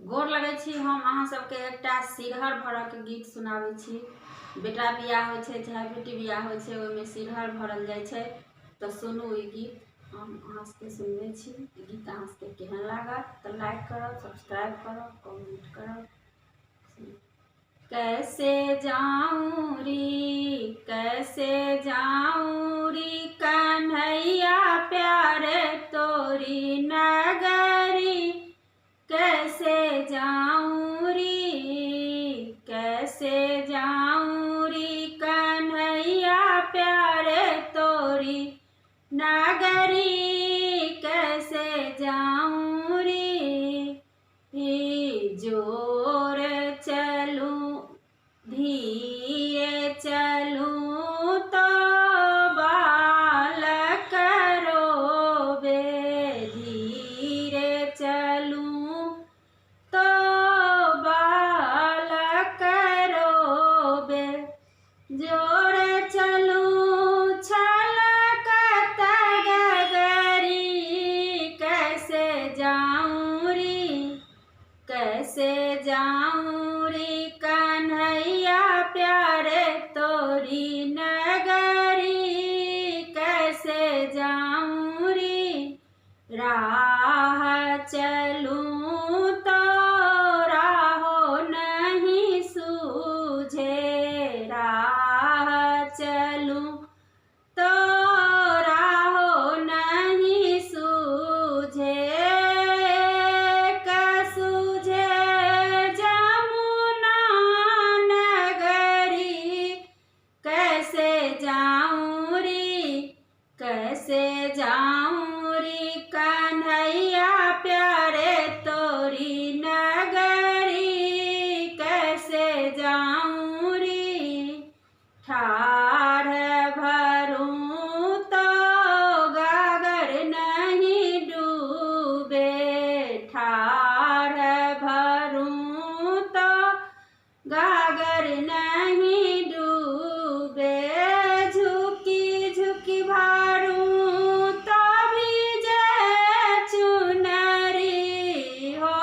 गोर लगै छी। हम अहाँ सबके एकटा सिरहर भरऽके गीत सुनाबै छी। बेटा बियाह होइ छै चाहे बेटी बियाह होइ छै, ओहिमे सिरहर भरल जाइ छै। तऽ सुनू ई गीत, हम अहाँ सबके सुनबै छी। ई गीत अहाँ सबके केहन लागत तऽ लाइक करब, सब्सक्राइब करब, कमेंट करब। कैसे जाऊं री, कैसे जाऊं री कन्हैया प्यारे तोरी नगरी, कैसे जाऊं री, कैसे जाऊं री कन्हैया प्यारे तोरी नगरी, कैसे जाऊं री। जोर चलूं धीरे चलूं तो बालक रोवे, धीरे चलूं तो बालक रोवे, जोर चलूं छलकत गगरी, कैसे जाऊं री, कैसे जाऊं री कन्हैया प्यारे तोरी नगरी, कैसे जाऊं री। राह चलूं तो राहो नहीं सूझे, राह चलूं तो राहो नहीं सूझे, सूझे जमुना नगरी, कैसे जाऊं री, कैसे जाऊं री कन्हैया प्यारे तोरी नगरी, कैसे जाऊं री। ठाढ़ भरूं तो गागर नहीं डूबे, ठाढ़ भरूं तो गागर नहीं डूबे, झुकी झुकी भरूं तो भीजे चुनरी हो,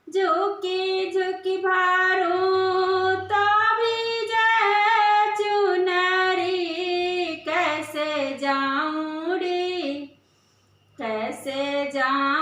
झुकी झुकी भरूं तो भीजे चुनरी, कैसे जाऊं री, कैसे जाऊं।